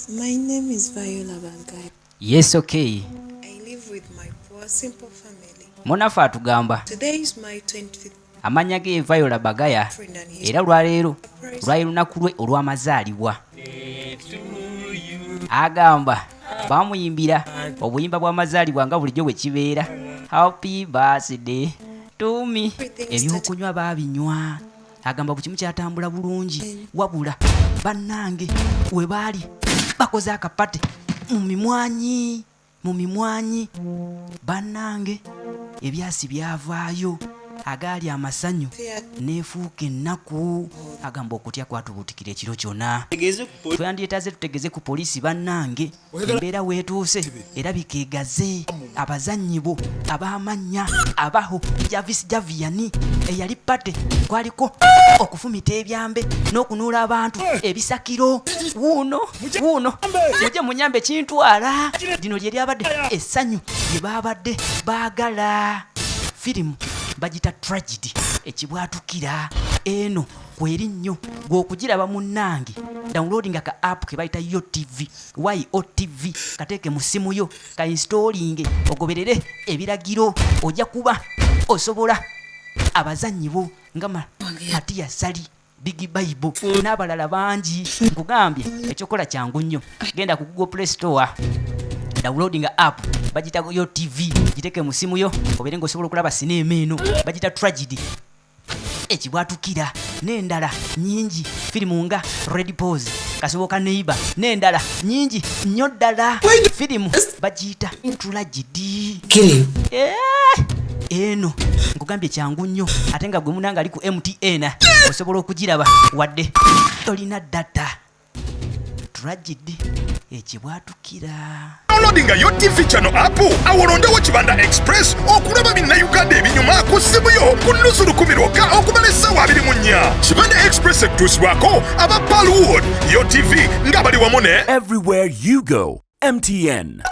My name is Viola Bagaya. Yes, okay. I live with my poor, simple family. Munnaffe atugamba Today is my 25th amannya ge Viola Bagaya friend and his era olwaleero lwali lunaku lwe olw'amazaalibwa. Agamba bamuyimbira obuyimba bw'amazaalibwa nga bulijjo bwe kibeera, happy birthday to me. Ebyokunywa baabinywa, agamba buli kimu kyatambula bulungi, wabula bannange we baali bakoze akapate mu mimwanyi mu mimwanyi bannange ebyasi byavaayo, agaali amasanyu neefuuka ennaku. Agamba okutya kwatubuutikira ekiro kyonna. Twandyetaaze tutegeze ku poliisi bannange, embeera weetuuse erabika egaze. Abazannyi bo ab'amannya abaho Javis Javian eyali party kwaliko okufumita ebyambe n'okunuula abantu ebisakiro. Wuuno wuuno, mujje munyambe kintwala. Lino lye lyabadde essanyu lye baabadde baagala. Firimu bagita Tragedy Ekibwatukira. Eno kweri nnyo gwe okugiraba munnange. Downloadinga ka app ke bayita Yo TV, YOTV, kateeke mu ssimu yo, ka installinge, ogoberere ebiragiro, ojja kuba osobola. Abazannyi bo nga Matiya Sali, Big Bible n'abalala bangi. Nkugambye ekyokukola kyangu nnyo, genda ku Google Play Store, downloadinga app bagita Yo TV, giteeke mu ssimu yo obeere ng'osobola okulaba sineema eno bagita Tragedy Ekibwatukira n'endala nyingi, firimu nga Red Pose, Kasubo ka Neighbor n'endala nyingi nnyo ddala. Firimu bagiyita Tragedy. Eh, eno nkugambye kyangu nnyo, ate nga gwe munanga ali ku MTN osobola okugiraba wadde tolina data. Tragedy Ekibwatukira. Downloadinga Yo TV channel app, awo olondewo Kibanda Express okulaba Binnayuganda ebinyuma ku ssimu yo ku nusu 1000 lwokka okumala essaawa 24. Kibanda Express ekutuusibwako aba Palwood, Yo TV nga bali wamu ne Everywhere you go, MTN.